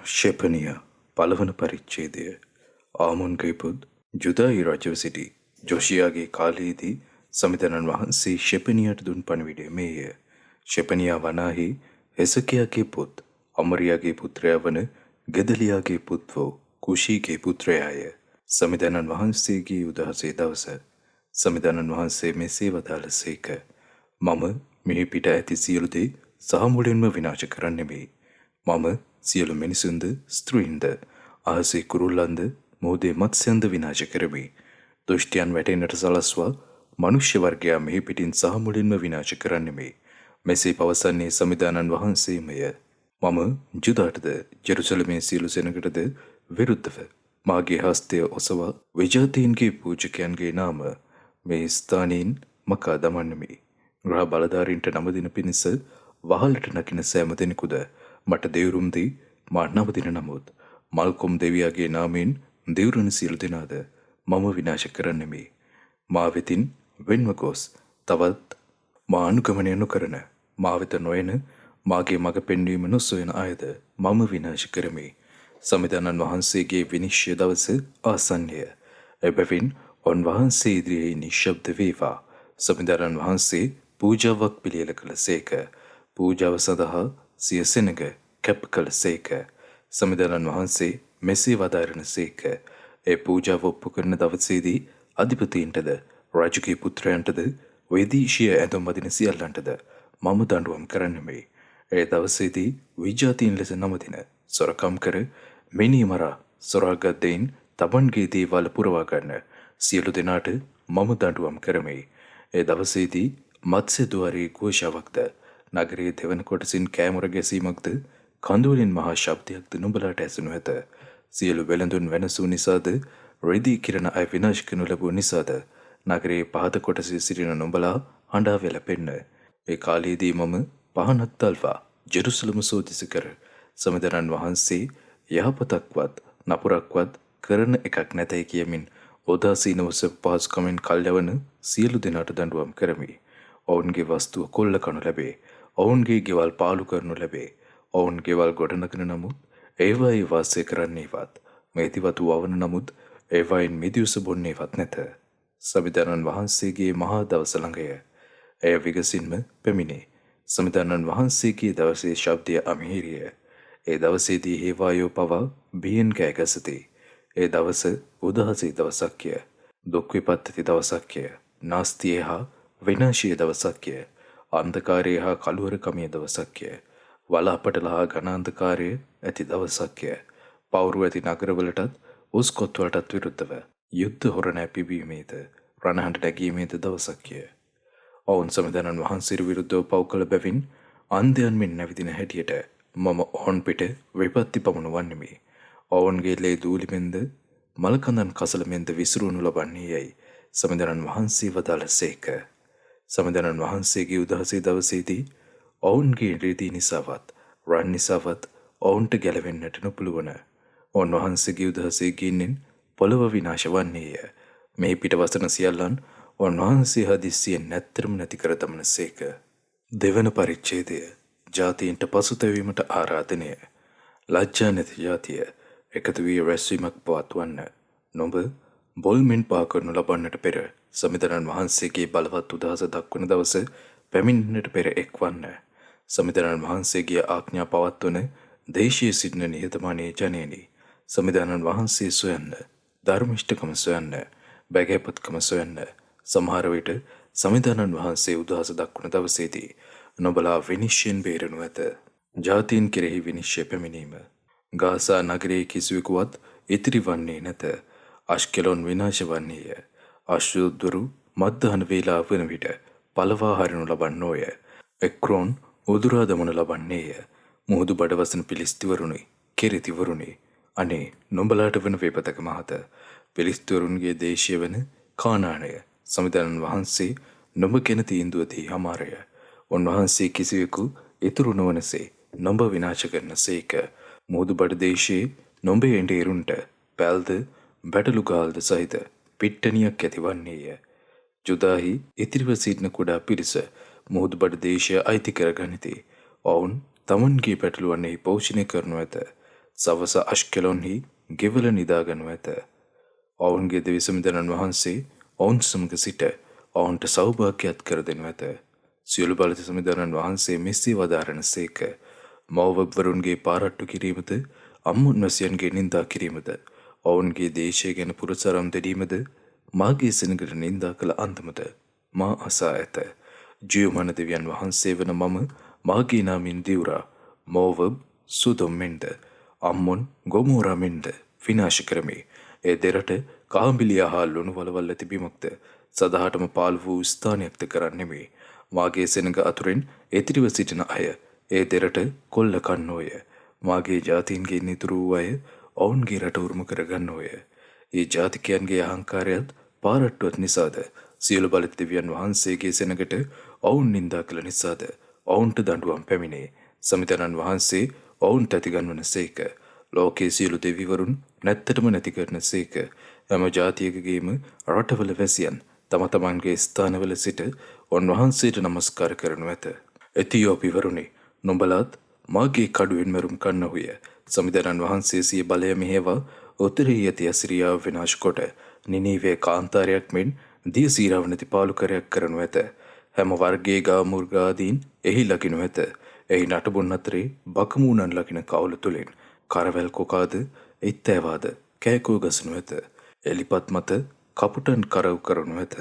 ෂෙපනියා පළවන පරිච්ඡේදය. ආමොන්ගේ පුත් ජුදායි රජව සිටි ජොෂියාගේ කාලයේදී සමිඳාණන් වහන්සේ ෂෙපනියාට දුන් පණිවිඩය මේය. ෂෙපනියා වනාහි හෙසකියාගේ පුත් අමරියාගේ පුත්‍රයා වන ගෙදලියාගේ පුත් වූ කුෂීගේ පුත්‍රයාය. සමිඳාණන් වහන්සේගේ උදහසේ දවස සමිඳාණන් වහන්සේ මෙසේ වදාළසේක. මම මිහි පිට ඇති සියලු දේ සහ මුලින්ම විනාශ කරන්නෙමි. මම සියලු මිනිසුන්ද ස්ත්‍රීන්ද අහසේ කුරුල්ලන්ද මුහුදේ මත්ස්‍යන්ද විනාශ කරමි. දුෂ්ටයන් වැටෙන්නට සලස්වා මනුෂ්‍ය වර්ගයා මෙහි පිටින් සහ මුලින්ම විනාශ කරන්නෙමි. මෙසේ පවසන්නේ සමිඳාණන් වහන්සේමය. මම ජුදාටද ජෙරුසලමේ සියලු සෙනඟටද විරුද්ධව මාගේ හස්තය ඔසවා විජාතීන්ගේ පූජකයන්ගේ නාම මේ ස්ථානයෙන් මකා දමන්නෙමි. ග්‍රහ බලධාරීන්ට නමදින පිණිස වහලට නගින සෑම දෙනෙකුද මට දෙවුරුම් දී මා නවදින නමුත් මල්කොම් දෙවියාගේ නාමයෙන් දෙවුරන සියලු දෙනාද මම විනාශ කරන්නෙමි. මා වෙතින් වෙන්ව ගොස් තවත් මා අනුගමනය නොකරන, මා වෙත නොයන, මාගේ මඟ පෙන්වීම නොසොයන අයද මම විනාශ කරමි. සමිඳාණන් වහන්සේගේ විනිශ්චය දවස ආසන්නය. එබැවින් උන්වහන්සේ ඉදිරියේ නිශ්ශබ්ද වේවා. සමිඳාණන් වහන්සේ පූජාවක් පිළියෙල කළසේක. පූජාව සඳහා සිය සෙනඟ කැප කළසේක. සමිඳාණන් වහන්සේ මෙසේ වදාරන සේක. ඒ පූජාව ඔප්පු කරන දවසේදී අධිපතීන්ටද රජුගේ පුත්‍රයන්ටද වේදීශීය ඇඳුම් අදින සියල්ලන්ටද මම දඬුවම් කරන්නෙමි. ඒ දවසේදී විජාතීන් ලෙස නමදින, සොරකම් කර, මිනී මරා, සොරාගත් දෙයින් තමන්ගේ දේවල් පුරවා ගන්න සියලු දෙනාට මම දඬුවම් කරමි. ඒ දවසේදී මත්ස්‍ය ද්වාරයේ ඝෝෂාවක්ද, නගරයේ දෙවන කොටසින් කෑමොර ගැසීමක්ද, කඳුවලින් මහා ශබ්දයක්ද නුඹලාට ඇසෙනු ඇත. සියලු වෙළඳුන් වෙනසූ නිසාද, රෙදි කිරණ අය විනාශ කරනු ලැබූ නිසාද, නගරයේ පහත කොටසේ සිටින නුඹලා හඬා වැළපෙන්න. ඒ කාලයේදී මම පහනක් දල්වා ජෙරුසලම සෝදිසි කර සමිඳාණන් වහන්සේ යහපතක්වත් නපුරක්වත් කරන එකක් නැතයි කියමින් උදාසීනව සැප පහසුකමින් කල් යවන සියලු දෙනාට දඬුවම් කරමි. ඔවුන්ගේ වස්තුව කොල්ල කනු ලැබේ. ඔවුන්ගේ ගෙවල් පාලු කරනු ලැබේ. ඔවුන් ගෙවල් ගොඩනගන නමුත් ඒවායේ වාසය කරන්නේවත්, මේතිවතු වවන නමුත් ඒවායින් මිදියුස බොන්නේවත් නැත. සමිඳාණන් වහන්සේගේ මහා දවස ළඟය. එය විගසින්ම පැමිණේ. සමිඳාණන් වහන්සේගේ දවසේ ශබ්දය අමිහිරිය. ඒ දවසේදී හේවායෝ පවා බියෙන් කෑ ගසති. ඒ දවස උදහසේ දවසක්ය. දුක් විපත් ඇති දවසක්ය. නාස්තියේ හා විනාශයේ දවසක්ය. අන්ධකාරයේ හා කළුවරකමේ දවසක්ය. වලාපටල හා ඝනාන්ධකාරය ඇති දවසක්ය. පවුරු ඇති නගරවලටත් උස් කොත්වලටත් විරුද්ධව යුද්ධ හොරණෑ පිබීමේද රණහඬ නැගීමේද දවසක්ය. ඔවුන් සමිඳාණන් වහන්සේට විරුද්ධව පව් කළ බැවින් අන්ධයන් මෙන් නැවිදින හැටියට මම ඔවුන් පිට විපත්ති පමුණුවන්නෙමි. ඔවුන්ගේ ලේ දූලි මෙන්ද මල්කඳන් කසල මෙන්ද විසිරුවනු ලබන්නේ යැයි සමිඳාණන් වහන්සේ වදාළසේක. සමිඳාණන් වහන්සේගේ උදහසේ දවසේදී ඔවුන්ගේ රිදී නිසාවත් රන් නිසාවත් ඔවුන්ට ගැලවෙන්නට නොපුළුවන. උන්වහන්සේගේ උදහසේ ගින්නෙන් පොළොව විනාශ වන්නේය. මේ පිටවසන සියල්ලන් උන්වහන්සේ හදිස්සියෙන් නැත්තරම නැති කර දමනසේක. දෙවන පරිච්ඡේදය. ජාතීන්ට පසුතැවීමට ආරාධනය. ලැජ්ජා නැති ජාතිය එකතු වී රැස්වීමක් පවත්වන්න. නුඹ බොල්මෙන් පා කරනු ලබන්නට පෙර සමිඳාණන් වහන්සේගේ බලවත් උදහස දක්වන දවස පැමිණෙන්නට පෙර එක්වන්න. සමිඳාණන් වහන්සේගේ ආඥා පවත්වන දේශයේ සිටින නිහතමානී ජනයනි, සමිඳාණන් වහන්සේ සොයන්න, ධර්මිෂ්ඨකම සොයන්න, බැගෑපත්කම සොයන්න. සමහර විට සමිඳාණන් වහන්සේ උදහස දක්වන දවසේදී නුඹලා විනිශ්චයෙන් බේරෙනු ඇත. ජාතීන් කෙරෙහි විනිශ්චය පැමිණීම. ගාසා නගරයේ කිසිවෙකුවත් ඉතිරි වන්නේ නැත. අශ්කෙලොන් විනාශ වන්නේය. අශ්දෝද්වරු මධ්‍යහන වේලාව වන විට පලවා හරිනු ලබන්නෝය. එක්රෝන් උදුරා දමනු ලබන්නේය. මුහුදු බඩවසන පිලිස්තිවරුනි, කෙරිතිවරුනි, අනේ නුඹලාට වන විපතක මහත. පිලිස්තිවරුන්ගේ දේශය වන කානානය සමිඳාණන් වහන්සේ නුඹ ගැන තීන්දුව දී හමාරය. උන්වහන්සේ කිසිවෙකු ඉතුරු නොවනසේ නුඹ විනාශ කරන සේක. මුහුදු බඩ දේශයේ නුඹේ එඬේරුන්ට පැල්ද බැටළුගාල්ද සහිත පිට්ටනියක් ඇතිවන්නේය. ජුදාහි ඉතිරිව සිටින කුඩා පිරිස මුහුදු බඩ දේශය අයිති කර ගනිති. ඔවුන් තමන්ගේ බැටළුවන්හි පෝෂණය කරනු ඇත. සවස අෂ්කෙලොන්හි ගෙවල නිදාගනු ඇත. ඔවුන්ගේ දෙවි සමිඳාණන් වහන්සේ ඔවුන් සමග සිට ඔවුන්ට සෞභාග්‍යත් කර දෙනු ඇත. සියලු බලධ සමිඳාණන් වහන්සේ මෙසේ වදාරන සේක. මෝවබ්වරුන්ගේ පාරට්ටු කිරීමද, අම්මොන් වැසියන්ගේ නින්දා කිරීමද, ඔවුන්ගේ දේශය ගැන පුරසරම් දෙඩීමද, මාගේ සෙනඟට නින්දා කළ අන්දමද මා අසා ඇත. ජීවමාන දෙවියන් වහන්සේ වන මම මාගේ නාමයෙන් දිවුරා මෝවබ් සොදොම් මෙන්ද, අම්මොන් ගොමෝරා මෙන්ද විනාශ කරමි. ඒ දෙරට කාම්බිලියා හා ලුණු වලවල් ඇති බිමක්ද, සදහටම පාළු වූ ස්ථානයක්ද කරන්නෙමි. මාගේ සෙනඟ අතුරෙන් ඉතිරිව සිටින අය ඒ දෙරට කොල්ල කන්නෝය. මාගේ ජාතීන්ගෙන් ඉතුරු වූ අය ඔවුන්ගේ රට උරුම කරගන්නෝය. ඒ ජාතිකයන්ගේ අහංකාරයත් පාරට්ටුවත් නිසාද, සියලු බලධ දෙවියන් වහන්සේගේ සෙනඟට ඔවුන් නින්දා කළ නිසාද ඔවුන්ට දඬුවම් පැමිණේ. සමිඳාණන් වහන්සේ ඔවුන්ට ඇතිගන්වන සේක. ලෝකයේ සියලු දෙවිවරුන් නැත්තටම නැති කරන සේක. හැම ජාතියකගේම රටවල වැසියන් තම තමන්ගේ ස්ථානවල සිට උන්වහන්සේට නමස්කාර කරනු ඇත. එතියෝපිවරුනි, නුඹලාත් මාගේ කඩුවෙන් මැරුම් කන්නහුය. සමිඳාණන් වහන්සේ සිය බලය මෙහෙයවා උතුරෙහි ඇති ඇසිරියාව විනාශ කොට නිනීවේ කාන්තාරයක් මෙන් දිය සීරාව නැති පාලුකරයක් කරනු ඇත. හැම වර්ගයේ ගා මුර්ග ආදීන් එහි ලගිනු ඇත. එහි නටබුන් අතරේ බකමූණන් ලගින කවුල තුළින් කරවැල් කොකාද ඉත්තෑවාද කෑකෝ ගසනු ඇත. එලිපත් මත කපුටන් කරව් කරනු ඇත.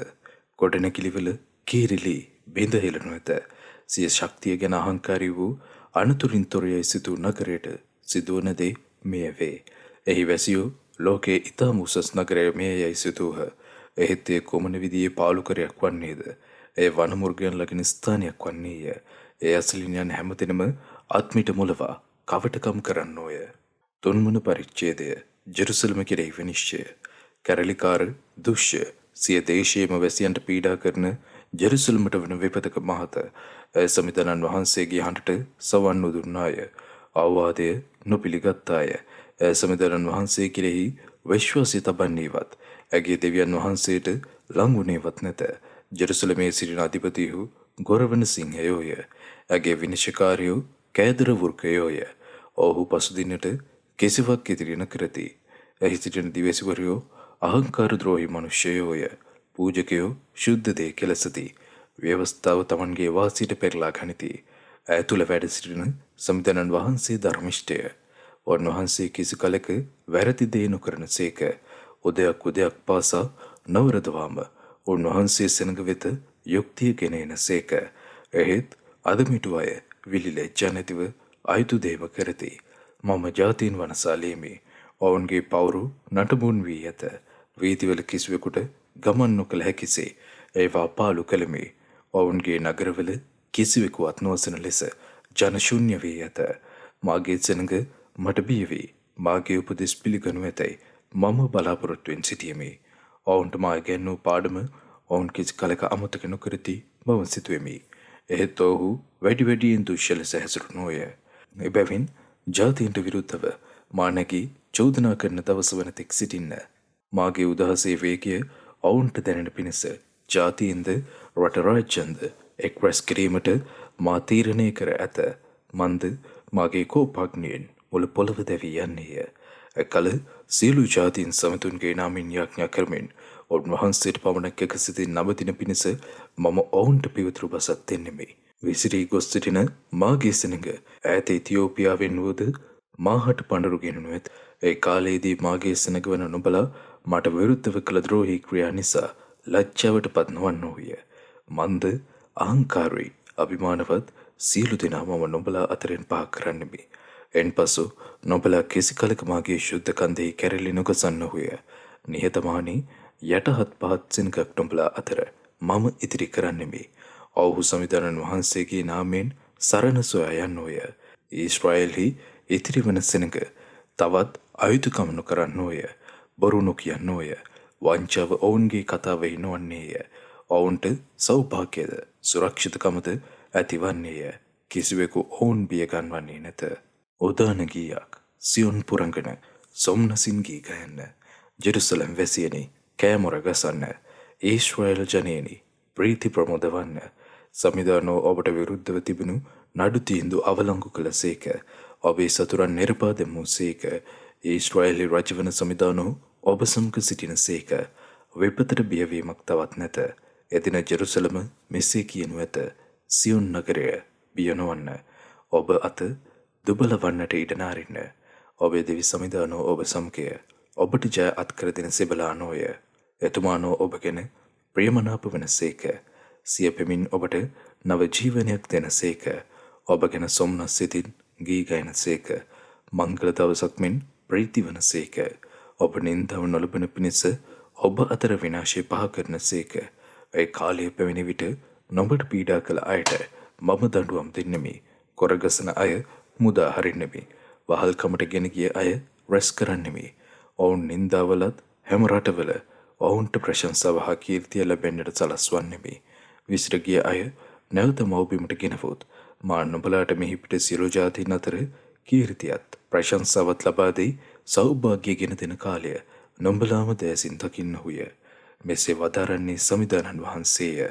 ගොඩනැගිලිවල කීරිලි බිඳ හෙළනු ඇත. සිය ශක්තිය ගැන අහංකාරී වූ අනතුරින් තොරයයි සිතූ නගරයට සිදුවන දේ මෙය වේ. එහි වැසියෝ ලෝකයේ ඉතාම උසස් නගරය මෙය යැයි සිතූහ. එහෙත් එය කුමන විදිහේ පාලුකරයක් වන්නේද? එය වනමුර්ගයන් ලගින ස්ථානයක් වන්නේය. ඒ අසලින් යන හැමතැනම අත්මිට මොළවා කවටකම් කරන්නෝය. තුන්වන පරිච්ඡේදය. ජෙරුසලම කෙරෙහි විනිශ්චය. කැරලිකාර දුෂ්‍ය සිය දේශයේම වැසියන්ට පීඩා කරන ජෙරුසලමට වන විපතක මහත. ඇය සමිඳාණන් වහන්සේගේ හඬට සවන් නොදුන්නාය. අවවාදය නොපිළිගත්තාය. ඇය සමිඳාණන් වහන්සේ කෙරෙහි විශ්වාසය තබන්නේවත්, ඇගේ දෙවියන් වහන්සේට ලං වුණේවත් නැත. ජෙරුසලමේ සිටින අධිපතිහු ගොරවන සිංහයෝය. ඇගේ විනිශ්චයකාරයෝ කෑදර වෘකයෝය. ඔවුහු පසුදිනට කිසිවක් ඉතිරි නොකරති. එහි සිටින දිවැසිවරයෝ අහංකාර ද්‍රෝහි මනුෂ්‍යයෝය. පූජකයෝ ශුද්ධ දේ කෙලසති. ව්‍යවස්ථාව තමන්ගේ වාසියට පෙරලා ගනිති. ඇය තුළ වැඩ සිටින සමිඳාණන් වහන්සේ ධර්මිෂ්ඨය. උන්වහන්සේ කිසි කලෙක වැරදි දේ නොකරන සේක. උදයක් උදයක් පාසා නොවරදවාම උන්වහන්සේ සෙනඟ වෙත යුක්තිය ගෙන එන සේක. එහෙත් අදමිටු අය විලි ලැජ්ජා නැතිව අයුතු දේම කරති. මම ජාතීන් වනසාලීමි. ඔවුන්ගේ පවුරු නටබුන් වී ඇත. වීදිවල කිසිවෙකුට ගමන් නොකළ හැකිසේ ඒවා පාලු කළෙමි. ඔවුන්ගේ නගරවල කිසිවෙකුවත් නොවසන ලෙස ජන ශුන්‍ය වී ඇත. මාගේ සෙනඟ මට බිය වී මාගේ උපදෙස් පිළිගනු ඇතැයි මම බලාපොරොත්තුවෙන් සිටියෙමි. ඔවුන්ට මා ඉගැන්වූ පාඩම ඔවුන් කිසි කලෙක අමතක නොකරති මම සිතුවෙමි. එහෙත් ඔවුහු වැඩි වැඩියෙන් දුෂ්‍ය ලෙස හැසිරුණෝය. එබැවින් ජාතීන්ට විරුද්ධව මා නැගී චෝදනා කරන දවස වන තෙක් සිටින්න. මාගේ උදහසේ වේගය ඔවුන්ට දැනෙන පිණිස ජාතීන්ද රට රාජ්‍යන්ද එක් රැස් කිරීමට මා තීරණය කර ඇත. මන්ද මාගේ කෝපාග්නියෙන් මුළු පොළව දැවී යන්නේය. එකල සියලු ජාතීන් සමිඳුන්ගේ නාමයෙන් යාඥා කරමින් උන්වහන්සේට පමණක් එක සිතින් නමදින පිණිස මම ඔවුන්ට පිවිතුරු බසක් දෙන්නෙමි. විසිරී ගොස් සිටින මාගේ සෙනඟ ඈත ඉතියෝපියාවෙන් වුවද මාහට පඬුරු ගෙනනු ඇත. ඒ කාලයේදී මාගේ සෙනඟ වන නුඹලා මට විරුද්ධව කළ ද්‍රෝහී ක්‍රියා නිසා ලැජ්ජාවට පත් නොවන්නෝය. මන්ද අහංකාරී අභිමානවත් සියලු දෙනා මම නුඹලා අතරින් පහ කරන්නෙමි. එන්පසු නුඹලා කිසි කලක මාගේ ශුද්ධ කන්දෙහි කැරලි නොගසන්නහුය. නිහතමානී යටහත් පහත් සෙනඟක් නුඹලා අතර මම ඉතිරි කරන්නෙමි. ඔව්හු සමිඳාණන් වහන්සේගේ නාමයෙන් සරණ සොයා යන්නෝය. ඊශ්‍රායෙල්හි ඉතිරි වන සෙනඟ තවත් අයුතුකම් නොකරන්නෝය. බොරු නොකියන්නෝය. වංචාව ඔවුන්ගේ කතාවෙහි නොවන්නේය. ඔවුන්ට සෞභාග්‍යද සුරක්ෂිතකමද ඇතිවන්නේය. කිසිවෙකු ඔවුන් බිය ගන්වන්නේ නැත. උදාන ගීයක්. සියොන් පුරංගන සොම්නසින් ගී ගයන්න. ජෙරුසලම් වැසියනි, කෑමොර ගසන්න. ඊශ්‍රායෙල් ජනයනි, ප්‍රීති ප්‍රමෝද වන්න. සමිඳානෝ ඔබට විරුද්ධව තිබුණු නඩු තීන්දුව අවලංගු කළසේක. ඔබේ සතුරන් නිරපා දැමූ සේක. ඊශ්‍රායෙලි රජවන සමිඳානෝ ඔබ සමග සිටින සේක. විපතට බියවීමක් තවත් නැත. එදින ජෙරුසලම මෙසේ කියනු ඇත. සියොන් නගරය, බිය නොවන්න. ඔබ අත දුබල වන්නට ඉඩ නාරින්න. ඔබේ දෙවි සමිඳානෝ ඔබ සමගය. ඔබට ජය අත්කර දෙන සිබලානෝය. එතුමානෝ ඔබ ගැන ප්‍රියමනාප වන සේක. සිය පෙමින් ඔබට නව ජීවනයක් දෙන සේක. ඔබ ගැන සොම්නස් සිතින් ගී ගයන සේක. මංගල දවසක් මෙන් ප්‍රීති වන සේක. ඔබ නින්දාව නොලබන පිණිස ඔබ අතර විනාශය පහ කරන සේක. ඒ කාලය පැමිණි විට නුඹට පීඩා කළ අයට මම දඬුවම් දෙන්නෙමි. කොරගසන අය මුදා හරින්නෙමි. වහල්කමට ගෙන ගිය අය රැස් කරන්නෙමි. ඔවුන් නින්දාවලත් හැම රටවල ඔවුන්ට ප්‍රශංසාව හා කීර්තිය ලැබෙන්නට සලස්වන්නෙමි. විසිර ගිය අය නැවත මව්බිමට ගෙනවොත් මා නුඹලාට මෙහි පිට සියලු ජාතීන් අතර කීර්තියත් ප්‍රශංසාවත් ලබා දෙයි සෞභාග්‍ය ගෙන දෙන කාලය නුඹලාම දෑසින් දකින්නහුය. මෙසේ වදාරන්නේ සමිඳාණන් වහන්සේය.